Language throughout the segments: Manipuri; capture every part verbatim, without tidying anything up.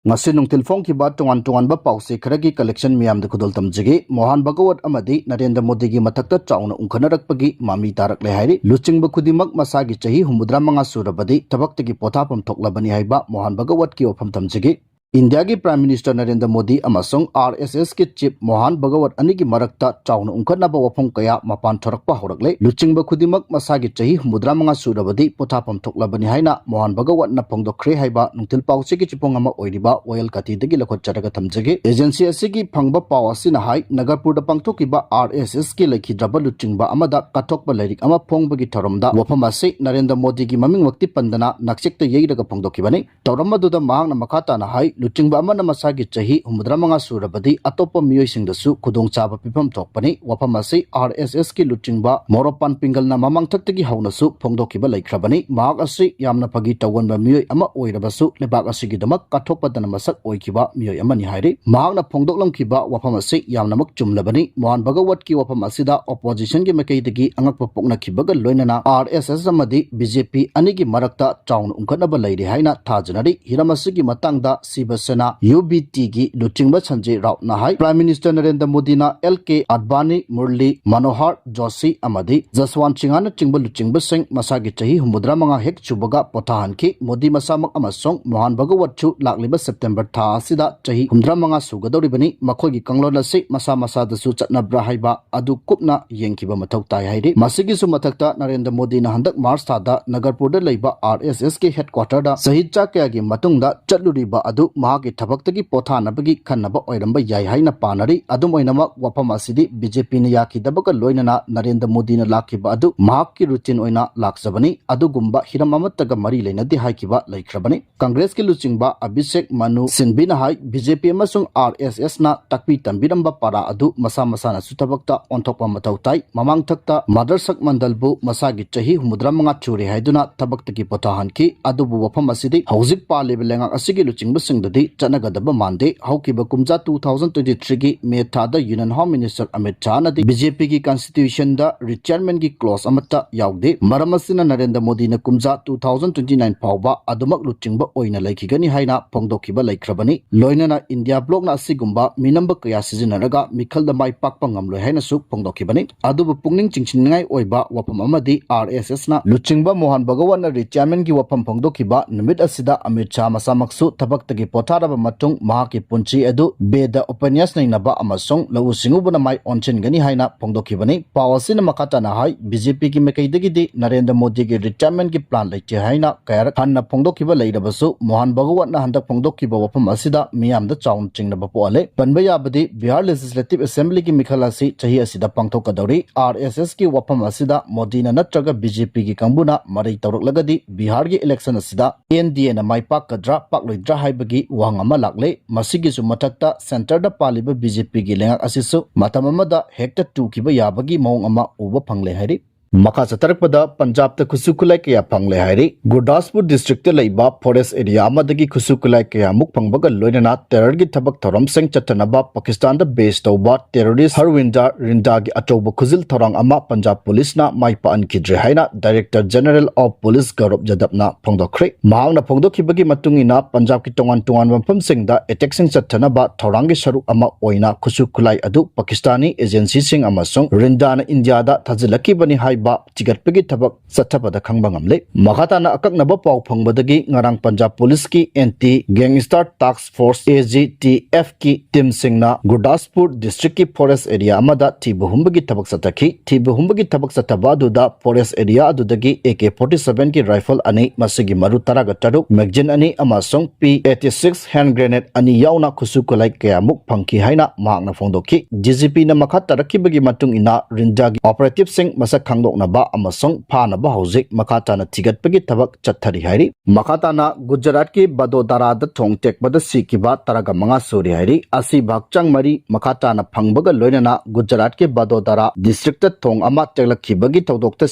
ꯉꯁꯤ ꯅꯨꯡꯊꯤꯜ ꯐꯣꯡꯈꯤꯕ ꯇꯣꯉꯥꯟ ꯇꯣꯉꯥꯟꯕ ꯄꯥꯎꯆꯦ ꯈꯔꯒꯤ collection ꯃꯤꯌꯥꯝꯗ ꯈꯨꯗꯣꯜ ꯇꯝꯖꯒꯦ꯫ ꯃꯣꯍꯟ ꯚꯒꯋꯠ ꯑꯃꯗꯤ ꯅꯔꯦꯟꯗ꯭ꯔ ꯃꯣꯗꯤꯒꯤ ꯃꯊꯛꯇ ꯆꯥꯎꯅ ꯎꯪꯈꯠꯅꯔꯛꯄꯒꯤ ꯃꯃꯤ ꯇꯥꯔꯛꯂꯦ ꯍꯥꯏꯔꯤ꯫ ꯂꯨꯆꯤꯡꯕ ꯈꯨꯗꯤꯡꯃꯛ ꯃꯁꯥꯒꯤ ꯆꯍꯤ ꯍꯨꯝꯐꯨꯇꯔꯥ ꯃꯉꯥ ꯁꯨꯔꯕꯗꯤ ꯊꯕꯛꯇꯒꯤ ꯄꯣꯊꯥꯐꯝ ꯊꯣꯛꯂꯕꯅꯤ ꯍꯥꯏꯕ ꯃꯣꯍꯟ ꯚꯒꯋꯠꯀꯤ ꯋꯥꯐꯝ ꯊꯝꯖꯒꯦ꯫ ꯏꯟꯗꯤꯌꯥꯒꯤ Prime Minister ꯅꯔꯦꯟꯗ꯭ꯔ ꯃꯣꯗꯤ ꯑꯃꯁꯨꯡ R S S ꯀꯤ chief ꯃꯣꯍꯟ ꯚꯒꯋꯠ ꯑꯅꯤꯒꯤ ꯃꯔꯛꯇ ꯆꯥꯎꯅ ꯎꯪꯈꯠꯅꯕ ꯋꯥꯐꯝ ꯀꯌꯥ ꯃꯄꯥꯟ ꯊꯣꯔꯛꯄ ꯍꯧꯔꯛꯂꯦ꯫ ꯂꯨꯆꯤꯡꯕ ꯈꯨꯗꯤꯡꯃꯛ ꯃꯁꯥꯒꯤ ꯆꯍꯤ ꯍꯨꯝꯐꯨꯇꯔꯥ ꯃꯉꯥ ꯁꯨꯔꯕꯗꯤ ꯄꯣꯊꯥꯐꯝ ꯊꯣꯛꯂꯕꯅꯤ ꯍꯥꯏꯅ ꯃꯣꯍꯟ ꯚꯒꯋꯠꯅ ꯐꯣꯡꯗꯣꯛꯈ꯭ꯔꯦ ꯍꯥꯏꯕ ꯅꯨꯡꯊꯤꯜ ꯄꯥꯎꯆꯦꯒꯤ ꯆꯦꯐꯣꯡ ꯑꯃ ꯑꯣꯏꯔꯤꯕ ꯋꯥꯌꯦꯜ ꯀꯥꯇꯤꯗꯒꯤ ꯂꯧꯈꯠꯆꯔꯒ ꯊꯝꯖꯒꯦ꯫ Agency ꯑꯁꯤꯒꯤ ꯐꯪꯕ ꯄꯥꯎ ꯑꯁꯤꯅ ꯍꯥꯏ, ꯅꯒꯔꯄꯨꯔꯗ ꯄꯥꯡꯊꯣꯛꯈꯤꯕ R S S ꯀꯤ ꯂꯩꯈꯤꯗ꯭ꯔꯕ ꯂꯨꯆꯤꯡꯕ ꯑꯃꯗ ꯀꯠꯊꯣꯛꯄ ꯂꯥꯏꯔꯤꯛ ꯑꯃ ꯐꯣꯡꯕꯒꯤ ꯊꯧꯔꯝꯗ ꯋꯥꯐꯝ ꯑꯁꯤ ꯅꯔꯦꯟꯗ꯭ꯔ ꯃꯣꯗꯤꯒꯤ ꯃꯃꯤꯡꯃꯛꯇꯤ ꯄꯟꯗꯅ ꯅꯥꯛꯆꯦꯛꯇ ꯌꯩꯔꯒ ꯐꯣꯡꯗꯣꯛꯈꯤꯕꯅꯤ꯫ ꯊꯧꯔꯝ ꯑꯗꯨꯗ ꯃꯍꯥꯛꯅ ꯃꯈꯥ ꯇꯥꯅ ꯍꯥꯏ, ꯂꯨꯆꯤꯡꯕ ꯑꯃꯅ ꯃꯁꯥꯒꯤ ꯆꯍꯤ ꯍꯨꯝꯐꯨꯇꯔꯥ ꯃꯉꯥ ꯁꯨꯔꯕꯗꯤ ꯑꯇꯣꯞꯄ ꯃꯤꯑꯣꯏꯁꯤꯡꯗꯁꯨ ꯈꯨꯗꯣꯡꯆꯥꯕ ꯄꯤꯐꯝ ꯊꯣꯛꯄꯅꯤ꯫ ꯋꯥꯐꯝ ꯑꯁꯤ R S S ꯀꯤ ꯂꯨꯆꯤꯡꯕ ꯃꯣꯔꯣꯄꯥꯟ ꯄꯤꯡꯒꯜꯅ ꯃꯃꯥꯡꯊꯛꯇꯒꯤ ꯍꯧꯅꯁꯨ ꯐꯣꯡꯗꯣꯛꯈꯤꯕ ꯂꯩꯈ꯭ꯔꯕꯅꯤ꯫ ꯃꯍꯥꯛ ꯑꯁꯤ ꯌꯥꯝꯅ ꯐꯥꯒꯤ ꯇꯧꯒꯟꯕ ꯃꯤꯑꯣꯏ ꯑꯃ ꯑꯣꯏꯔꯕꯁꯨ ꯂꯩꯕꯥꯛ ꯑꯁꯤꯒꯤꯗꯃꯛ ꯀꯠꯊꯣꯛꯄꯗꯅ ꯃꯁꯛ ꯑꯣꯏꯈꯤꯕ ꯃꯤꯑꯣꯏ ꯑꯃꯅꯤ ꯍꯥꯏꯔꯤ꯫ ꯃꯍꯥꯛꯅ ꯐꯣꯡꯗꯣꯛꯂꯝꯈꯤꯕ ꯋꯥꯐꯝ ꯑꯁꯤ ꯌꯥꯝꯅꯃꯛ ꯆꯨꯝꯂꯕꯅꯤ꯫ ꯃꯣꯍꯟ ꯚꯒꯋꯠꯀꯤ ꯋꯥꯐꯝ ꯑꯁꯤꯗ opposition ꯒꯤ ꯃꯥꯏꯀꯩꯗꯒꯤ ꯑꯉꯛꯄ ꯄꯣꯛꯅꯈꯤꯕꯒ ꯂꯣꯏꯅꯅ R S S ꯑꯃꯗꯤ B J P ꯑꯅꯤꯒꯤ ꯃꯔꯛꯇ ꯆꯥꯎꯅ ꯎꯪꯈꯠꯅꯕ ꯂꯩꯔꯤ ꯍꯥꯏꯅ ꯊꯥꯖꯅꯔꯤ꯫ ꯍꯤꯔꯝ ꯑꯁꯤꯒꯤ ꯃꯇꯥꯡꯗ ꯁꯤꯕ ꯁꯦꯅꯥ, U B T ꯒꯤ ꯂꯨꯆꯤꯡꯕ ꯁꯟꯖꯦ ꯔꯥꯎꯠꯅ ꯍꯥꯏ, Prime Minister ꯅꯔꯦꯟꯗ꯭ꯔ ꯃꯣꯗꯤꯅ L K ꯑꯗꯚꯥꯅꯤ, ꯃꯨꯔꯂꯤ ꯃꯅꯣꯍꯔ ꯖꯣꯁꯤ ꯑꯃꯗꯤ ꯖꯁꯋꯥꯟ ꯁꯤꯡꯍꯅꯆꯤꯡꯕ ꯂꯨꯆꯤꯡꯕꯁꯤꯡ ꯃꯁꯥꯒꯤ ꯆꯍꯤ ꯍꯨꯝꯐꯨꯇꯔꯥ ꯃꯉꯥ ꯍꯦꯛ ꯁꯨꯕꯒ ꯄꯣꯊꯥꯍꯟꯈꯤ꯫ ꯃꯣꯗꯤ ꯃꯁꯥꯃꯛ ꯑꯃꯁꯨꯡ ꯃꯣꯍꯟ ꯚꯒꯋꯠꯁꯨ ꯂꯥꯛꯂꯤꯕ September ꯊꯥ ꯑꯁꯤꯗ ꯆꯍꯤ ꯍꯨꯝꯐꯨꯇꯔꯥ ꯃꯉꯥ ꯁꯨꯒꯗꯧꯔꯤꯕꯅꯤ꯫ ꯃꯈꯣꯏꯒꯤ ꯀꯥꯡꯂꯣꯟ ꯑꯁꯤ ꯃꯁꯥ ꯃꯁꯥꯗꯁꯨ ꯆꯠꯅꯕ꯭ꯔꯥ ꯍꯥꯏꯕ ꯑꯗꯨ ꯀꯨꯞꯅ ꯌꯦꯡꯈꯤꯕ ꯃꯊꯧ ꯇꯥꯏ ꯍꯥꯏꯔꯤ꯫ ꯃꯁꯤꯒꯤꯁꯨ ꯃꯊꯛꯇ ꯅꯔꯦꯟꯗ꯭ꯔ ꯃꯣꯗꯤꯅ ꯍꯟꯗꯛ March ꯊꯥꯗ ꯅꯒꯔꯄꯨꯔꯗ ꯂꯩꯕ R S S ꯀꯤ headquarter ꯗ ꯆꯍꯤ ꯆꯥ ꯀꯌꯥꯒꯤ ꯃꯇꯨꯡꯗ ꯆꯠꯂꯨꯔꯤꯕ ꯑꯗꯨ ꯃꯍꯥꯛꯀꯤ ꯊꯕꯛꯇꯒꯤ ꯄꯣꯊꯥꯅꯕꯒꯤ ꯈꯟꯅꯕ ꯑꯣꯏꯔꯝꯕ ꯌꯥꯏ ꯍꯥꯏꯅ ꯄꯥꯅꯔꯤ꯫ ꯑꯗꯨꯝ ꯑꯣꯏꯅꯃꯛ, ꯋꯥꯐꯝ ꯑꯁꯤꯗꯤ B J P ꯅ ꯌꯥꯈꯤꯗꯕꯒ ꯂꯣꯏꯅꯅ ꯅꯔꯦꯟꯗ꯭ꯔ ꯃꯣꯗꯤꯅ ꯂꯥꯛꯈꯤꯕ ꯑꯗꯨ ꯃꯍꯥꯛꯀꯤ routine ꯑꯣꯏꯅ ꯂꯥꯛꯆꯕꯅꯤ, ꯑꯗꯨꯒꯨꯝꯕ ꯍꯤꯔꯝ ꯑꯃꯠꯇꯒ ꯃꯔꯤ ꯂꯩꯅꯗꯦ ꯍꯥꯏꯈꯤꯕ ꯂꯩꯈ꯭ꯔꯕꯅꯤ꯫ ꯀꯪꯒ꯭ꯔꯦꯁꯀꯤ ꯂꯨꯆꯤꯡꯕ ꯑꯚꯤꯁꯦꯛ ꯃꯅꯨ ꯁꯤꯟꯕꯤꯅ ꯍꯥꯏ, B J P ꯑꯃꯁꯨꯡ R S S ꯅ ꯇꯥꯛꯄꯤ ꯇꯝꯕꯤꯔꯝꯕ ꯄꯥꯔꯥ ꯑꯗꯨ ꯃꯁꯥ ꯃꯁꯥꯅꯁꯨ ꯊꯕꯛꯇ ꯑꯣꯟꯊꯣꯛꯄ ꯃꯊꯧ ꯇꯥꯏ꯫ ꯃꯃꯥꯡꯊꯛꯇ ꯃꯥꯗꯔꯁꯛ ꯃꯟꯗꯜꯕꯨ ꯃꯁꯥꯒꯤ ꯆꯍꯤ ꯍꯨꯝꯐꯨꯇꯔꯥ ꯃꯉꯥ ꯁꯨꯔꯦ ꯍꯥꯏꯗꯨꯅ ꯊꯕꯛꯇꯒꯤ ꯄꯣꯊꯥꯍꯟꯈꯤ꯫ ꯑꯗꯨꯕꯨ ꯋꯥꯐꯝ ꯑꯁꯤꯗꯤ ꯍꯧꯖꯤꯛ ꯄꯥꯜꯂꯤꯕ ꯂꯩꯉꯥꯛ ꯑꯁꯤꯒꯤ ꯂꯨꯆꯤꯡꯕꯁꯤꯡꯗ ꯗꯤ ꯆꯠꯅꯒꯗꯕ ꯃꯥꯟꯗꯦ꯫ ꯍꯧꯈꯤꯕ ꯀꯨꯝꯖꯥ two thousand twenty three ꯒꯤ May ꯊꯥꯗ Union Home Minister Amit Shah ꯅꯗꯤ B J P ꯒꯤ constitution ꯗ retirement ꯒꯤ clause ꯑꯃꯠꯇ ꯌꯥꯎꯗꯦ꯫ ꯃꯔꯝ ꯑꯁꯤꯅ ꯅꯔꯦꯟꯗ꯭ꯔ ꯃꯣꯗꯤꯅ ꯀꯨꯝꯖꯥ two thousand twenty nine ꯐꯥꯎꯕ ꯑꯗꯨꯃꯛ ꯂꯨꯆꯤꯡꯕ ꯑꯣꯏꯅ ꯂꯩꯈꯤꯒꯅꯤ ꯍꯥꯏꯅ ꯐꯣꯡꯗꯣꯛꯈꯤꯕ ꯂꯩꯈ꯭ꯔꯕꯅꯤ꯫ ꯂꯣꯏꯅꯅ India bloc ꯅ ꯑꯁꯤꯒꯨꯝꯕ ꯃꯤꯅꯝꯕ ꯀꯌꯥ ꯁꯤꯖꯤꯟꯅꯔꯒ ꯃꯤꯈꯜꯗ ꯃꯥꯏ ꯄꯥꯛꯄ ꯉꯝꯂꯣꯏ ꯍꯥꯏꯅꯁꯨ ꯐꯣꯡꯗꯣꯛꯈꯤꯕꯅꯤ꯫ ꯑꯗꯨꯕꯨ ꯄꯨꯛꯅꯤꯡ ꯆꯤꯡꯁꯤꯟꯅꯤꯡꯉꯥꯏ ꯑꯣꯏꯕ ꯋꯥꯐꯝ ꯑꯃꯗꯤ R S S ꯅ ꯂꯨꯆꯤꯡꯕ ꯃꯣꯍꯟ ꯚꯒꯋꯠꯅ retirement ꯒꯤ ꯋꯥꯐꯝ ꯐꯣꯡꯗꯣꯛꯈꯤꯕ ꯅꯨꯃꯤꯠ ꯑꯁꯤꯗ ꯑꯃꯤꯠ ꯁꯥꯍ ꯃꯁꯥꯃꯛꯁꯨ ꯊꯕꯛꯇꯒꯤ ꯄꯣꯊꯥꯔꯕ ꯃꯇꯨꯡ ꯃꯍꯥꯛꯀꯤ ꯄꯨꯟꯁꯤ ꯑꯗꯨ ꯕꯦꯗ ꯎꯄꯅ꯭ꯌꯥꯁ ꯅꯩꯅꯕ ꯑꯃꯁꯨꯡ ꯂꯧꯎ ꯁꯤꯡꯎꯕꯅ ꯃꯥꯏ ꯑꯣꯟꯁꯤꯟꯒꯅꯤ ꯍꯥꯏꯅ ꯐꯣꯡꯗꯣꯛꯈꯤꯕꯅꯤ꯫ ꯄꯥꯎ ꯑꯁꯤꯅ ꯃꯈꯥ ꯇꯥꯅ ꯍꯥꯏ, B J P ꯒꯤ ꯃꯥꯏꯀꯩꯗꯒꯤꯗꯤ ꯅꯔꯦꯟꯗ꯭ꯔ ꯃꯣꯗꯤꯒꯤ retirement ꯒꯤ plan ꯂꯩꯇꯦ ꯍꯥꯏꯅ ꯀꯌꯥꯔꯛ ꯍꯟꯅ ꯐꯣꯡꯗꯣꯛꯈꯤꯕ ꯂꯩꯔꯕꯁꯨ, ꯃꯣꯍꯟ ꯚꯒꯋꯠꯅ ꯍꯟꯗꯛ ꯐꯣꯡꯗꯣꯛꯈꯤꯕ ꯋꯥꯐꯝ ꯑꯁꯤꯗ ꯃꯤꯌꯥꯝꯗ ꯆꯥꯎꯅ ꯆꯤꯡꯅꯕ ꯄꯣꯛꯍꯜꯂꯦ꯫ ꯄꯟꯕ ꯌꯥꯕꯗꯤ, ꯕꯤꯍꯥꯔ Legislative Assembly ꯒꯤ ꯃꯤꯈꯜ ꯑꯁꯤ ꯆꯍꯤ ꯑꯁꯤꯗ ꯄꯥꯡꯊꯣꯛꯀꯗꯧꯔꯤ꯫ R S S ꯀꯤ ꯋꯥꯐꯝ ꯑꯁꯤꯗ ꯃꯣꯗꯤꯅ ꯅꯠꯇ꯭ꯔꯒ B J P ꯒꯤ ꯀꯥꯡꯕꯨꯅ ꯃꯔꯩ ꯇꯧꯔꯛꯂꯒꯗꯤ ꯕꯤꯍꯥꯔꯒꯤ election ꯑꯁꯤꯗ N D A ꯅ ꯃꯥꯏ ꯄꯥꯛꯀꯗ꯭ꯔꯥ ꯄꯥꯛꯂꯣꯏꯗ꯭ꯔꯥ ꯍꯥꯏꯕꯒꯤ ꯋꯥꯍꯪ ꯑꯃ ꯂꯥꯛꯂꯦ꯫ ꯃꯁꯤꯒꯤꯁꯨ ꯃꯊꯛꯇ centre ꯗ ꯄꯥꯜꯂꯤꯕ B J P ꯒꯤ ꯂꯩꯉꯥꯛ ꯑꯁꯤꯁꯨ ꯃꯇꯝ ꯑꯃꯗ ꯍꯦꯛꯇ ꯇꯨꯈꯤꯕ ꯌꯥꯕꯒꯤ ꯃꯑꯣꯡ ꯑꯃ ꯎꯕ ꯐꯪꯂꯦ ꯍꯥꯏꯔꯤ꯫ ꯃꯈꯥ ꯆꯠꯊꯔꯛꯄꯗ ꯄꯟꯖꯥꯕꯇ ꯈꯨꯠꯁꯨ ꯈꯨꯠꯂꯥꯏ ꯀꯌꯥ ꯐꯪꯂꯦ ꯍꯥꯏꯔꯤ꯫ ꯒꯨꯔꯗꯥꯁꯄꯨꯔ district ꯇ ꯂꯩꯕ forest area ꯑꯃꯗꯒꯤ ꯈꯨꯠꯁꯨ ꯈꯨꯠꯂꯥꯏ ꯀꯌꯥꯃꯨꯛ ꯐꯪꯕꯒ ꯂꯣꯏꯅꯅ terror ꯒꯤ ꯊꯕꯛ ꯊꯧꯔꯝꯁꯤꯡ ꯆꯠꯊꯅꯕ ꯄꯥꯀꯤꯁꯇꯥꯟꯗ base ꯇꯧꯕ terrorist ꯍꯔꯋꯤꯟꯗꯔ ꯔꯤꯟꯗꯥꯒꯤ ꯑꯆꯧꯕ ꯈꯨꯖꯤꯜ ꯊꯧꯔꯥꯡ ꯑꯃ ꯄꯟꯖꯥꯕ ꯄꯨꯂꯤꯁꯅ ꯃꯥꯏ ꯄꯥꯛꯍꯟꯈꯤꯗ꯭ꯔꯦ ꯍꯥꯏꯅ Director General of Police ꯒꯧꯔꯕ ꯌꯥꯗꯕꯅ ꯐꯣꯡꯗꯣꯛꯈ꯭ꯔꯦ꯫ ꯃꯍꯥꯛꯅ ꯐꯣꯡꯗꯣꯛꯈꯤꯕꯒꯤ ꯃꯇꯨꯡ ꯏꯟꯅ, ꯄꯟꯖꯥꯕꯀꯤ ꯇꯣꯉꯥꯟ ꯇꯣꯉꯥꯟꯕ ꯃꯐꯝꯁꯤꯡꯗ attack ꯁꯤꯡ ꯆꯠꯊꯅꯕ ꯊꯧꯔꯥꯡꯒꯤ ꯁꯔꯨꯛ ꯑꯃ ꯑꯣꯏꯅ ꯈꯨꯠꯁꯨ ꯈꯨꯠꯂꯥꯏ ꯑꯗꯨ ꯄꯥꯀꯤꯁꯇꯥꯅꯤ agency ꯁꯤꯡ ꯑꯃꯁꯨꯡ ꯔꯤꯟꯗꯥꯅ ꯏꯟꯗꯤꯌꯥꯗ ꯊꯥꯖꯤꯜꯂꯛꯈꯤꯕꯅꯤ ꯍꯥꯏꯕ ꯊꯤꯒꯠꯄꯒꯤ ꯊꯕꯛ ꯆꯠꯊꯕꯗ ꯈꯪꯕ ꯉꯝꯂꯦ꯫ ꯃꯈꯥ ꯇꯥꯅ ꯑꯀꯛꯅꯕ ꯄꯥꯎ ꯐꯪꯕꯗꯒꯤ ꯉꯔꯥꯡ ꯄꯟꯖꯥꯕ ꯄꯨꯂꯤꯁꯀꯤ Anti Gangster Task Force, A G T F ꯀꯤ team ꯁꯤꯡꯅ ꯒꯨꯔꯗꯥꯁꯄꯨꯔ district ꯀꯤ forest area ꯑꯃꯗ ꯊꯤꯕ ꯍꯨꯝꯕꯒꯤ ꯊꯕꯛ ꯆꯠꯊꯈꯤ꯫ ꯊꯤꯕ ꯍꯨꯝꯕꯒꯤ ꯊꯕꯛ ꯆꯠꯊꯕ ꯑꯗꯨꯗ forest area ꯑꯗꯨꯗꯒꯤ A K forty seven ꯒꯤ rifle ꯑꯅꯤ, ꯃꯁꯤꯒꯤ ꯃꯔꯨ ꯇꯔꯥꯒ ꯇꯔꯨꯛ, magazine ꯑꯅꯤ ꯑꯃꯁꯨꯡ P eighty six hand grenade ꯑꯅꯤ ꯌꯥꯎꯅ ꯈꯨꯠꯁꯨ ꯈꯨꯠꯂꯥꯏ ꯀꯌꯥꯃꯨꯛ ꯐꯪꯈꯤ ꯍꯥꯏꯅ ꯃꯍꯥꯛꯅ ꯐꯣꯡꯗꯣꯛꯈꯤ꯫ D G P ꯅ ꯃꯈꯥ ꯇꯥꯔꯛꯈꯤꯕꯒꯤ ꯃꯇꯨꯡ ꯏꯟꯅ ꯔꯤꯟꯗꯥꯒꯤ operatives ꯁꯤꯡ ꯃꯁꯛ ꯈꯪꯕ ꯊꯣꯛꯅꯕ ꯑꯃꯁꯨꯡ ꯐꯥꯅꯕ ꯍꯧꯖꯤꯛ ꯃꯈꯥ ꯇꯥꯅ ꯊꯤꯒꯠꯄꯒꯤ ꯊꯕꯛ ꯆꯠꯊꯔꯤ ꯍꯥꯏꯔꯤ꯫ ꯃꯈꯥ ꯇꯥꯅ ꯒꯨꯖꯔꯥꯠꯀꯤ ꯕꯗꯣꯗꯔꯥꯗ ꯊꯣꯡ ꯇꯦꯛꯄꯗ ꯁꯤꯈꯤꯕ ꯇꯔꯥꯒ ꯃꯉꯥ ꯁꯨꯔꯦ ꯍꯥꯏꯔꯤ꯫ ꯑꯁꯤꯕ ꯍꯛꯆꯥꯡ ꯃꯔꯤ ꯃꯈꯥ ꯇꯥꯅ ꯐꯪꯕꯒ ꯂꯣꯏꯅꯅ ꯒꯨꯖꯔꯥꯠꯀꯤ ꯕꯗꯣꯗꯔꯥ ꯗꯤꯁꯇ꯭ꯔꯤꯛꯇ ꯊꯣꯡ ꯑꯃ ꯇꯦꯛꯂꯛꯈꯤꯕꯒꯤ ꯊꯧꯗꯣꯛꯇ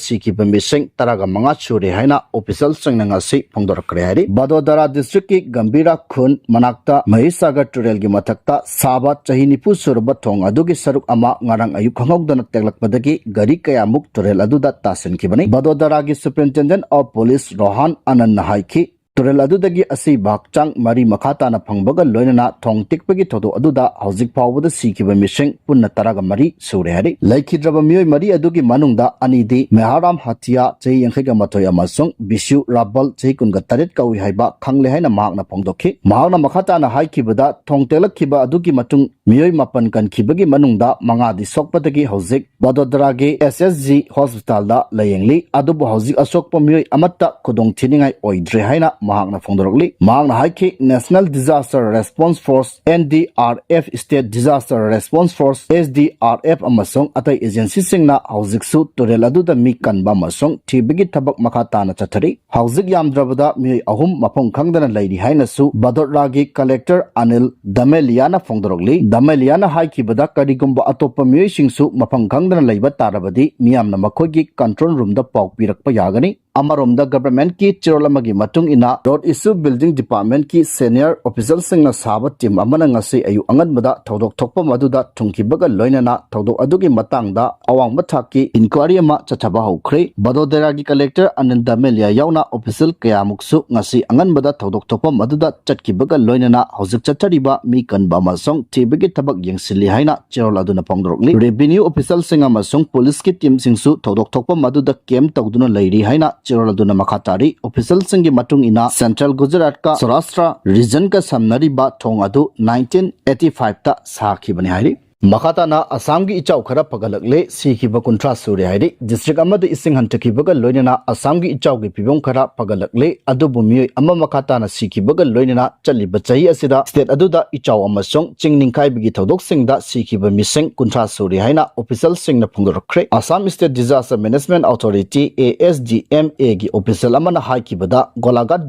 ꯁꯤꯈꯤꯕ ꯃꯤꯁꯤꯡ ꯇꯔꯥꯒ ꯃꯉꯥ ꯁꯨꯔꯦ ꯍꯥꯏꯅ ꯑꯣꯐꯤꯁꯤꯌꯦꯜꯁꯤꯡꯅ ꯉꯁꯤ ꯐꯣꯡꯗꯣꯔꯛꯈ꯭ꯔꯦ ꯍꯥꯏꯔꯤ꯫ ꯕꯗꯣꯗꯔꯥ ꯗꯤꯁꯇ꯭ꯔꯤꯛꯀꯤ ꯒꯝꯚꯤꯔꯥ ꯈꯨꯟ ꯃꯅꯥꯛꯇ ꯃꯍꯤꯁꯥꯒꯔ ꯇꯨꯔꯦꯜꯒꯤ ꯃꯊꯛꯇ ꯁꯥꯕ ꯆꯍꯤ ꯅꯤꯐꯨ ꯁꯨꯔꯕ ꯊꯣꯡ ꯑꯗꯨꯒꯤ ꯁꯔꯨꯛ ꯑꯃ ꯉꯔꯥꯡ ꯑꯌꯨꯛ ꯈꯪꯍꯧꯗꯅ ꯇꯦꯛꯂꯛꯄꯗꯒꯤ ꯒꯥꯔꯤ ꯀꯌꯥꯃꯨꯛ ꯇꯨꯔꯦꯜ ꯑꯗꯨꯗ ꯇꯥꯁꯤꯟꯈꯤꯕꯅꯤ꯫ ꯕꯗꯣꯗꯔꯥꯒꯤ Superintendent of Police ꯔꯣꯍꯥꯟ ꯑꯅꯟꯅ ꯍꯥꯏꯈꯤ, ꯇꯨꯔꯦꯜ ꯑꯗꯨꯗꯒꯤ ꯑꯁꯤꯕ ꯍꯛꯆꯥꯡ ꯃꯔꯤ ꯃꯈꯥ ꯇꯥꯅ ꯐꯪꯕꯒ ꯂꯣꯏꯅꯅ ꯊꯣꯡ ꯇꯦꯛꯄꯒꯤ ꯊꯧꯗꯣꯛ ꯑꯗꯨꯗ ꯍꯧꯖꯤꯛ ꯐꯥꯎꯕꯗ ꯁꯤꯈꯤꯕ ꯃꯤꯁꯤꯡ ꯄꯨꯟꯅ ꯇꯔꯥꯒ ꯃꯔꯤ ꯁꯨꯔꯦ ꯍꯥꯏꯔꯤ꯫ ꯂꯩꯈꯤꯗ꯭ꯔꯕ ꯃꯤꯑꯣꯏ ꯃꯔꯤ ꯑꯗꯨꯒꯤ ꯃꯅꯨꯡꯗ ꯑꯅꯤꯗꯤ ꯃꯦꯍꯥꯔꯥꯝ ꯍꯥꯇꯤꯌꯥ, ꯆꯍꯤ ꯌꯥꯡꯈꯩꯒ ꯃꯥꯊꯣꯏ, ꯑꯃꯁꯨꯡ ꯕꯤꯁꯨ ꯔꯥꯕꯜ, ꯆꯍꯤ ꯀꯨꯟꯒ ꯇꯔꯦꯠ ꯀꯧꯏ ꯍꯥꯏꯕ ꯈꯪꯂꯦ ꯍꯥꯏꯅ ꯃꯍꯥꯛꯅ ꯐꯣꯡꯗꯣꯛꯈꯤ꯫ ꯃꯍꯥꯛꯅ ꯃꯈꯥ ꯇꯥꯅ ꯍꯥꯏꯈꯤꯕꯗ, ꯊꯣꯡ ꯇꯦꯛꯂꯛꯈꯤꯕ ꯑꯗꯨꯒꯤ ꯃꯇꯨꯡ ꯃꯤꯑꯣꯏ ꯃꯥꯄꯟ ꯀꯟꯈꯤꯕꯒꯤ ꯃꯅꯨꯡꯗ ꯃꯉꯥꯗꯤ ꯁꯣꯛꯄꯗꯒꯤ ꯍꯧꯖꯤꯛ ꯕꯗꯣꯗꯔꯥꯒꯤ S S G ꯍꯣꯁꯄꯤꯇꯥꯜꯗ ꯂꯥꯌꯦꯡꯂꯤ꯫ ꯑꯗꯨꯕꯨ ꯍꯧꯖꯤꯛ ꯑꯁꯣꯛꯄ ꯃꯤꯑꯣꯏ ꯑꯃꯠꯇ ꯈꯨꯗꯣꯡ ꯊꯤꯅꯤꯡꯉꯥꯏ ꯑꯣꯏꯗ꯭ꯔꯦ ꯍꯥꯏꯅ ꯃꯍꯥꯛꯅ ꯐꯣꯡꯗꯣꯔꯛꯂꯤ꯫ ꯃꯍꯥꯛꯅ ꯍꯥꯏꯈꯤ, National Disaster Response Force, N D R F, State Disaster Response Force, S D R F, ꯑꯃꯁꯨꯡ ꯑꯇꯩ ꯑꯦꯖꯦꯟꯁꯤꯁꯤꯡꯅ ꯍꯧꯖꯤꯛꯁꯨ ꯇꯨꯔꯦꯜ ꯑꯗꯨꯗ ꯃꯤ ꯀꯟꯕ ꯑꯃꯁꯨꯡ ꯊꯤꯕꯒꯤ ꯊꯕꯛ ꯃꯈꯥ ꯇꯥꯅ ꯆꯠꯊꯔꯤ꯫ ꯍꯧꯖꯤꯛ ꯌꯥꯝꯗ꯭ꯔꯕꯗ ꯃꯤꯑꯣꯏ ꯑꯍꯨꯝ ꯃꯐꯝ ꯈꯪꯗꯅ ꯂꯩꯔꯤ ꯍꯥꯏꯅꯁꯨ ꯕꯗꯣꯗꯔꯥꯒꯤ ꯀꯂꯦꯛꯇꯔ ꯑꯅꯤꯜ ꯗꯃꯦꯂꯤꯌꯥꯅ ꯐꯣꯡꯗꯣꯔꯛꯂꯤ꯫ ꯗꯃꯦꯂꯤꯌꯥꯅ ꯍꯥꯏꯈꯤꯕꯗ, ꯀꯔꯤꯒꯨꯝꯕ ꯑꯇꯣꯞꯄ ꯃꯤꯑꯣꯏꯁꯤꯡꯁꯨ ꯃꯐꯝ ꯈꯪꯗꯅ ꯂꯩꯕ ꯇꯥꯔꯕꯗꯤ ꯃꯤꯌꯥꯝꯅ ꯃꯈꯣꯏꯒꯤ ꯀꯟꯇ꯭ꯔꯣꯜ ꯔꯨꯝꯗ ꯄꯥꯎ ꯄꯤꯔꯛꯄ ꯌꯥꯒꯅꯤ꯫ ꯑꯃꯔꯣꯝꯗ, ꯒꯚꯔꯟꯃꯦꯟꯠꯀꯤ ꯆꯦꯔꯣꯜ ꯑꯃꯒꯤ ꯃꯇꯨꯡ ꯏꯟꯅ, ꯔꯣꯗ ꯏꯁꯨ ꯕꯤꯜꯗꯤꯡ ꯗꯤꯄꯥꯔꯠꯃꯦꯟꯠꯀꯤ ꯁꯦꯅꯤꯌꯔ ꯑꯣꯐꯤꯁꯤꯌꯦꯜꯁꯤꯡꯅ ꯁꯥꯕ ꯇꯤꯝ ꯑꯃꯅ ꯉꯁꯤ ꯑꯌꯨꯛ ꯑꯉꯟꯕꯗ ꯊꯧꯗꯣꯛ ꯊꯣꯛꯐꯝ ꯑꯗꯨꯗ ꯊꯨꯡꯈꯤꯕꯒ ꯂꯣꯏꯅꯅ ꯊꯧꯗꯣꯛ ꯑꯗꯨꯒꯤ ꯃꯇꯥꯡꯗ ꯑꯋꯥꯡꯕ ꯊꯥꯛꯀꯤ ꯏꯟꯀ꯭ꯋꯥꯏꯔꯤ ꯑꯃ ꯆꯠꯊꯕ ꯍꯧꯈ꯭ꯔꯦ꯫ ꯕꯗꯣꯗꯔꯥꯒꯤ ꯀꯂꯦꯛꯇꯔ ꯑꯅꯤꯜ ꯗꯃꯦꯂꯤꯌꯥ ꯌꯥꯎꯅ ꯑꯣꯐꯤꯁꯤꯌꯦꯜ ꯀꯌꯥꯃꯨꯛꯁꯨ ꯉꯁꯤ ꯑꯉꯟꯕꯗ ꯊꯧꯗꯣꯛ ꯊꯣꯛꯐꯝ ꯑꯗꯨꯗ ꯆꯠꯈꯤꯕꯒ ꯂꯣꯏꯅꯅ ꯍꯧꯖꯤꯛ ꯆꯠꯊꯔꯤꯕ ꯃꯤ ꯀꯟꯕ ꯑꯃꯁꯨꯡ ꯊꯤꯕꯒꯤ ꯊꯕꯛ ꯌꯦꯡꯁꯤꯜꯂꯤ ꯍꯥꯏꯅ ꯆꯦꯔꯣꯜ ꯑꯗꯨꯅ ꯐꯣꯡꯗꯣꯔꯛꯂꯤ꯫ ꯔꯦꯚꯤꯅ꯭ꯌꯨ ꯑꯣꯐꯤꯁꯤꯌꯦꯜꯁꯤꯡ ꯑꯃꯁꯨꯡ ꯄꯨꯂꯤꯁꯀꯤ ꯇꯤꯝꯁꯤꯡꯁꯨ ꯊꯧꯗꯣꯛ ꯊꯣꯛꯐꯝ ꯑꯗꯨꯗ ꯀꯦꯝꯞ ꯇꯧꯗꯨꯅ ꯂꯩꯔꯤ ꯍꯥꯏꯅ ꯆꯦꯔꯣꯜ ꯑꯗꯨꯅ ꯃꯈꯥ ꯇꯥꯔꯤ꯫ ꯑꯣꯐꯤꯁꯤꯌꯦꯜꯁꯤꯡꯒꯤ ꯃꯇꯨꯡ ꯏꯟꯅ, ꯁꯦꯟꯇ꯭ꯔꯦꯜ ꯒꯨꯖꯔꯥꯠꯀ ꯁꯧꯔꯥꯁꯇ꯭ꯔ ꯔꯤꯖꯟꯒ ꯁꯝꯅꯔꯤꯕ ꯊꯣꯡ ꯑꯗꯨ ꯅꯥꯏꯟꯇꯤꯟ ꯑꯩꯠꯇꯤ ꯐꯥꯏꯚꯇ ꯁꯥꯈꯤꯕꯅꯤ ꯍꯥꯏꯔꯤ꯫ ꯃꯈꯥ ꯇꯥꯅ ꯑꯁꯥꯝꯒꯤ ꯏꯆꯥꯎ ꯈꯔ ꯐꯒꯠꯂꯛꯂꯦ, ꯁꯤꯈꯤꯕ ꯀꯨꯟꯊ꯭ꯔꯥ ꯁꯨꯔꯦ ꯍꯥꯏꯔꯤ꯫ ꯗꯤꯁꯇ꯭ꯔꯤꯛ ꯑꯃꯗ ꯏꯁꯤꯡ ꯍꯟꯊꯈꯤꯕꯒ ꯂꯣꯏꯅꯅ ꯑꯁꯥꯝꯒꯤ ꯏꯆꯥꯎꯒꯤ ꯐꯤꯕꯝ ꯈꯔ ꯐꯒꯠꯂꯛꯂꯦ, ꯑꯗꯨꯕꯨ ꯃꯤꯑꯣꯏ ꯑꯃ ꯃꯈꯥ ꯇꯥꯅ ꯁꯤꯈꯤꯕꯒ ꯂꯣꯏꯅꯅ ꯆꯠꯂꯤꯕ ꯆꯍꯤ ꯑꯁꯤꯗ ꯁ꯭ꯇꯦꯠ ꯑꯗꯨꯗ ꯏꯆꯥꯎ ꯑꯃꯁꯨꯡ ꯆꯤꯡ ꯅꯤꯡꯈꯥꯏꯕꯒꯤ ꯊꯧꯗꯣꯛꯁꯤꯡꯗ ꯁꯤꯈꯤꯕ ꯃꯤꯁꯤꯡ ꯀꯨꯟꯊ꯭ꯔꯥ ꯁꯨꯔꯦ ꯍꯥꯏꯅ ꯑꯣꯐꯤꯁꯤꯌꯦꯜꯁꯤꯡꯅ ꯐꯣꯡꯗꯣꯔꯛꯈ꯭ꯔꯦ꯫ Assam state disaster management authority, A S D M ꯑꯦꯒꯤ ꯑꯣꯐꯤꯁꯤꯌꯦꯜ ꯑꯃꯅ ꯍꯥꯏꯈꯤꯕꯗ, ꯒꯣꯂꯥꯘꯥꯠ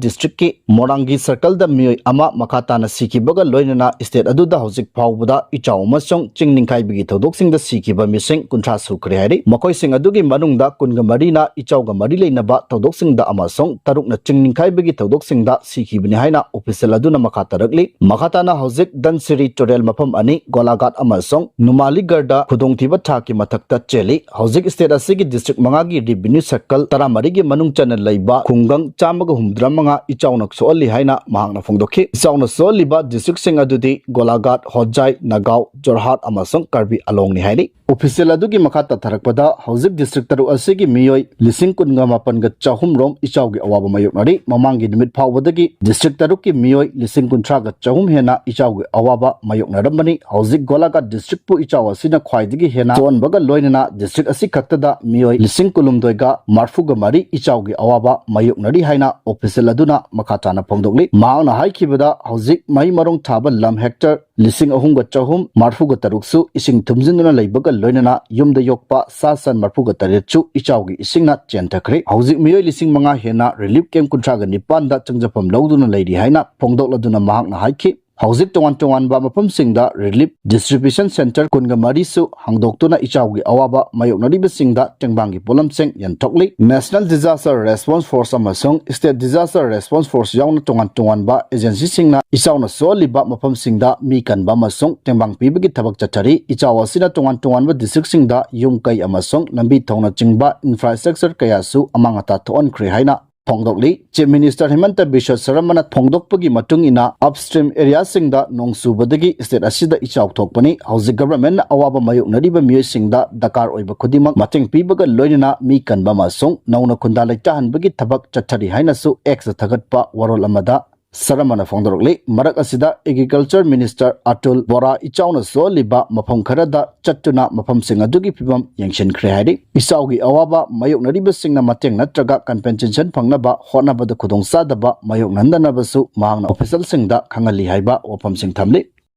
ꯗꯤꯁꯇ꯭ꯔꯤꯛꯀꯤ ꯃꯣꯔꯥꯡꯒꯤ ꯁꯔꯀꯜꯗ ꯃꯤꯑꯣꯏ ꯑꯃ ꯃꯈꯥ ꯇꯥꯅ ꯁꯤꯈꯤꯕꯒ ꯂꯣꯏꯅꯅ ꯁ꯭ꯇꯦꯠ ꯑꯗꯨꯗ ꯍꯧꯖꯤꯛ ꯐꯥꯎꯕꯗ ꯏꯆꯥꯎ ꯑꯃꯁꯨꯡ ꯆꯤꯡ ꯅꯤꯡꯈꯥꯏꯕꯒꯤ ꯊꯧꯗꯣꯛꯁꯤꯡꯗ ꯁꯤꯈꯤꯕ ꯃꯤꯁꯤꯡ ꯀꯨꯟꯊ꯭ꯔꯥ ꯁꯨꯈ꯭ꯔꯦ ꯍꯥꯏꯔꯤ꯫ ꯃꯈꯣꯏꯁꯤꯡ ꯑꯗꯨꯒꯤ ꯃꯅꯨꯡꯗ ꯀꯨꯟꯒ ꯃꯔꯤꯅ ꯏꯆꯥꯎꯒ ꯃꯔꯤ ꯂꯩꯅꯕ ꯊꯧꯗꯣꯛꯁꯤꯡꯗ ꯑꯃꯁꯨꯡ ꯇꯔꯨꯛꯅ ꯆꯤꯡ ꯅꯤꯡꯈꯥꯏꯕꯒꯤ ꯊꯧꯗꯣꯛꯁꯤꯡꯗ ꯁꯤꯈꯤꯕꯅꯤ ꯍꯥꯏꯅ ꯑꯣꯐꯤꯁꯤꯌꯦꯜ ꯑꯗꯨꯅ ꯃꯈꯥ ꯇꯥꯔꯛꯂꯤ꯫ ꯃꯈꯥ ꯇꯥꯅ ꯍꯧꯖꯤꯛ ꯙꯟꯁꯤꯔꯤ ꯇꯨꯔꯦꯜ ꯃꯐꯝ ꯑꯅꯤ, ꯒꯣꯂꯥꯘꯥꯠ ꯑꯃꯁꯨꯡ ꯅꯨꯃꯥꯂꯤꯒꯔꯗ ꯈꯨꯗꯣꯡꯊꯤꯕ ꯊꯥꯛꯀꯤ ꯃꯊꯛꯇ ꯆꯦꯜꯂꯤ꯫ ꯍꯧꯖꯤꯛ ꯁ꯭ꯇꯦꯠ ꯑꯁꯤꯒꯤ ꯗꯤꯁꯇ꯭ꯔꯤꯛ ꯃꯉꯥꯒꯤ ꯔꯦꯚꯤꯅ꯭ꯌꯨ ꯁꯔꯀꯜ ꯇꯔꯥꯃꯔꯤꯒꯤ ꯃꯅꯨꯡ ꯆꯟꯅ ꯂꯩꯕ ꯈꯨꯡꯒꯪ ꯆꯥꯝꯃꯒ ꯍꯨꯝꯐꯨꯇꯔꯥ ꯃꯉꯥ ꯏꯆꯥꯎꯅ ꯁꯣꯛꯍꯜꯂꯤ ꯍꯥꯏꯅ ꯃꯍꯥꯛꯅ ꯐꯣꯡꯗꯣꯛꯈꯤ꯫ ꯏꯆꯥꯎꯅ ꯁꯣꯛꯍꯜꯂꯤꯕ ꯗꯤꯁꯇ꯭ꯔꯤꯛꯁꯤꯡ ꯑꯗꯨꯗꯤ ꯒꯣꯂꯥꯘꯥꯠ, ꯍꯣꯖꯥꯏ, ꯅꯒꯥꯎ, ꯖꯣꯔꯍꯥꯠ ꯑꯃꯁꯨꯡ ꯀꯥꯔꯕꯤ ꯑꯂꯣꯡꯅꯤ ꯍꯥꯏꯔꯤ꯫ ꯑꯣꯐꯤꯁꯤꯌꯦꯜ ꯑꯗꯨꯒꯤ ꯃꯈꯥ ꯇꯥꯊꯔꯛꯄꯗ, ꯍꯧꯖꯤꯛ ꯗꯤꯁꯇ꯭ꯔꯤꯛ ꯇꯔꯨꯛ ꯑꯁꯤꯒꯤ ꯃꯤꯑꯣꯏ ꯂꯤꯁꯤꯡ ꯀꯨꯟꯒ ꯃꯥꯄꯟꯒ ꯆꯍꯨꯝ ꯔꯣꯝ ꯏꯆꯥꯎꯒꯤ ꯑꯋꯥꯕ ꯃꯥꯌꯣꯛꯅꯔꯤ꯫ ꯃꯃꯥꯡꯒꯤ ꯅꯨꯃꯤꯠ ꯐꯥꯎꯕꯗꯒꯤ ꯗꯤꯁꯇ꯭ꯔꯤꯛ ꯇꯔꯨꯛꯀꯤ ꯃꯤꯑꯣꯏ ꯂꯤꯁꯤꯡ ꯀꯨꯟꯊ꯭ꯔꯥꯒ ꯆꯍꯨꯝ ꯍꯦꯟꯅ ꯏꯆꯥꯎꯒꯤ ꯑꯋꯥꯕ ꯃꯥꯌꯣꯛꯅꯔꯝꯕꯅꯤ꯫ ꯍꯧꯖꯤꯛ ꯒꯣꯂꯥꯘꯥꯠ ꯗꯤꯁꯇ꯭ꯔꯤꯛꯄꯨ ꯏꯆꯥꯎ ꯑꯁꯤꯅ ꯈ꯭ꯋꯥꯏꯗꯒꯤ ꯍꯦꯟꯅ ꯁꯣꯛꯍꯟꯕꯒ ꯂꯣꯏꯅꯅ ꯗꯤꯁꯇ꯭ꯔꯤꯛ ꯑꯁꯤ ꯈꯛꯇꯗ ꯃꯤꯑꯣꯏ ꯂꯤꯁꯤꯡ ꯀꯨꯟꯍꯨꯝꯗꯣꯏꯒ ꯃꯔꯐꯨꯒ ꯃꯔꯤ ꯏꯆꯥꯎꯒꯤ ꯑꯋꯥꯕ ꯃꯥꯌꯣꯛꯅꯔꯤ ꯍꯥꯏꯅ ꯑꯣꯐꯤꯁꯤꯌꯦꯜ ꯑꯗꯨꯅ ꯃꯈꯥ ꯇꯥꯅ ꯐꯣꯡꯗꯣꯛꯂꯤ꯫ ꯃꯍꯥꯛꯅ ꯍꯥꯏꯈꯤꯕꯗ, ꯍꯧꯖꯤꯛ ꯃꯍꯩ ꯃꯔꯣꯡ ꯊꯥꯕ ꯂꯝ ꯍꯦꯛꯇꯔ ꯂꯤꯁꯤꯡ ꯑꯍꯨꯝꯒ ꯆꯍꯨꯝ ꯃꯔꯐꯨꯒ ꯇꯔꯨꯛꯁꯨ ꯏꯁꯤꯡ ꯊꯨꯝꯖꯤꯟꯗꯨꯅ ꯂꯩꯕꯒ ꯂꯣꯏꯅꯅ ꯌꯨꯝꯗ ꯌꯣꯛꯄ ꯁꯥ ꯁꯟ ꯃꯔꯐꯨꯒ ꯇꯔꯦꯠꯁꯨ ꯏꯆꯥꯎꯒꯤ ꯏꯁꯤꯡꯅ ꯆꯦꯟꯊꯈ꯭ꯔꯦ꯫ ꯍꯧꯖꯤꯛ ꯃꯤꯑꯣꯏ ꯂꯤꯁꯤꯡ ꯃꯉꯥ ꯍꯦꯟꯅ ꯔꯤꯂꯤꯐ ꯀꯦꯝꯞ ꯀꯨꯟꯊ꯭ꯔꯥꯒ ꯅꯤꯄꯥꯟꯗ ꯆꯪꯖꯐꯝ ꯂꯧꯗꯨꯅ ꯂꯩꯔꯤ ꯍꯥꯏꯅ ꯐꯣꯡꯗꯣꯛꯂꯗꯨꯅ ꯃꯍꯥꯛꯅ ꯍꯥꯏꯈꯤ꯫ ꯍꯧꯖꯤꯛ ꯇꯣꯉꯥꯟ ꯇꯣꯉꯥꯟꯕ ꯃꯐꯝꯁꯤꯡꯗ ꯔꯤꯂꯤꯐ ꯗꯤꯁꯇ꯭ꯔꯤꯕ꯭ꯌꯨꯁꯟ ꯁꯦꯟꯇꯔ ꯀꯨꯟꯒ ꯃꯔꯤꯁꯨ ꯍꯥꯡꯗꯣꯛꯇꯨꯅ ꯏꯆꯥꯎꯒꯤ ꯑꯋꯥꯕ ꯃꯥꯌꯣꯛꯅꯔꯤꯕꯁꯤꯡꯗ ꯇꯦꯡꯕꯥꯡꯒꯤ ꯄꯣꯠꯂꯝꯁꯤꯡ ꯌꯦꯟꯊꯣꯛꯂꯤ꯫ ꯅꯦꯁꯅꯦꯜ ꯗꯤꯖꯥꯁꯇꯔ ꯔꯦꯁꯄꯣꯟꯁ ꯐꯣꯔꯁ ꯑꯃꯁꯨꯡ ꯁ꯭ꯇꯦꯠ ꯗꯤꯖꯥꯁꯇꯔ ꯔꯦꯁꯄꯣꯟꯁ ꯐꯣꯔꯁ ꯌꯥꯎꯅ ꯇꯣꯉꯥꯟ ꯇꯣꯉꯥꯟꯕ ꯑꯦꯖꯦꯟꯁꯤꯁꯤꯡꯅ ꯏꯆꯥꯎꯅ ꯁꯣꯛꯍꯜꯂꯤꯕ ꯃꯐꯝꯁꯤꯡꯗ ꯃꯤ ꯀꯟꯕ ꯑꯃꯁꯨꯡ ꯇꯦꯡꯕꯥꯡ ꯄꯤꯕꯒꯤ ꯊꯕꯛ ꯆꯠꯊꯔꯤ꯫ ꯏꯆꯥꯎ ꯑꯁꯤꯅ ꯇꯣꯉꯥꯟ ꯇꯣꯉꯥꯟꯕ ꯗꯤꯁꯇ꯭ꯔꯤꯛꯁꯤꯡꯗ ꯌꯨꯝ ꯀꯩ ꯑꯃꯁꯨꯡ ꯂꯝꯕꯤ ꯊꯣꯡꯅꯆꯤꯡꯕ ꯏꯟꯐ꯭ꯔꯥꯁ꯭ꯇ꯭ꯔꯛꯆꯔ ꯀꯌꯥꯁꯨ ꯑꯃꯥꯡ ꯑꯇꯥ ꯊꯣꯛꯍꯟꯈ꯭ꯔꯦ ꯍꯥꯏꯅ ꯐꯣꯡꯗꯣꯛꯂꯤ꯫ ꯆꯤꯐ ꯃꯤꯅꯤꯁꯇꯔ ꯍꯤꯃꯟꯇ ꯕꯤꯁ꯭ꯋ ꯁꯔꯃꯅ ꯐꯣꯡꯗꯣꯛꯄꯒꯤ ꯃꯇꯨꯡ ꯏꯟꯅ, ꯑꯞꯁ꯭ꯇ꯭ꯔꯤꯝ ꯑꯦꯔꯤꯌꯥꯁꯤꯡꯗ ꯅꯣꯡ ꯆꯨꯕꯗꯒꯤ ꯁ꯭ꯇꯦꯠ ꯑꯁꯤꯗ ꯏꯆꯥꯎ ꯊꯣꯛꯄꯅꯤ꯫ ꯍꯧꯖꯤꯛ ꯒꯚꯔꯟꯃꯦꯟꯠꯅ ꯑꯋꯥꯕ ꯃꯥꯌꯣꯛꯅꯔꯤꯕ ꯃꯤꯑꯣꯏꯁꯤꯡꯗ ꯗꯔꯀꯥꯔ ꯑꯣꯏꯕ ꯈꯨꯗꯤꯡꯃꯛ ꯃꯇꯦꯡ ꯄꯤꯕꯒ ꯂꯣꯏꯅꯅ ꯃꯤ ꯀꯟꯕ ꯑꯃꯁꯨꯡ ꯅꯧꯅ ꯈꯨꯟꯗꯥ ꯂꯩꯇꯥꯍꯟꯕꯒꯤ ꯊꯕꯛ ꯆꯠꯊꯔꯤ ꯍꯥꯏꯅꯁꯨ ꯑꯦꯛꯁꯇ ꯊꯥꯒꯠꯄ ꯋꯥꯔꯣꯜ ꯑꯃꯗ ꯁꯔꯃꯅ ꯐꯣꯡꯗꯣꯔꯛꯂꯤ꯫ ꯃꯔꯛ ꯑꯁꯤꯗ Agriculture Minister ꯑꯇꯨꯜ ꯕꯣꯔꯥ ꯏꯆꯥꯎꯅ ꯁꯣꯛꯍꯜꯂꯤꯕ ꯃꯐꯝ ꯈꯔꯗ ꯆꯠꯇꯨꯅ ꯃꯐꯝꯁꯤꯡ ꯑꯗꯨꯒꯤ ꯐꯤꯕꯝ ꯌꯦꯡꯁꯤꯟꯈ꯭ꯔꯦ ꯍꯥꯏꯔꯤ꯫ ꯏꯆꯥꯎꯒꯤ ꯑꯋꯥꯕ ꯃꯥꯌꯣꯛꯅꯔꯤꯕꯁꯤꯡꯅ ꯃꯇꯦꯡ ꯅꯠꯇ꯭ꯔꯒ compensation ꯐꯪꯅꯕ ꯍꯣꯠꯅꯕꯗ ꯈꯨꯗꯣꯡꯆꯥꯗꯕ ꯃꯥꯌꯣꯛꯅꯍꯟꯗꯅꯕꯁꯨ ꯃꯍꯥꯛꯅ officialꯁꯤꯡꯗ ꯈꯪꯍꯜꯂꯤ ꯍꯥꯏꯕ ꯋꯥꯐꯝꯁꯤꯡ ꯊꯝꯂꯤ꯫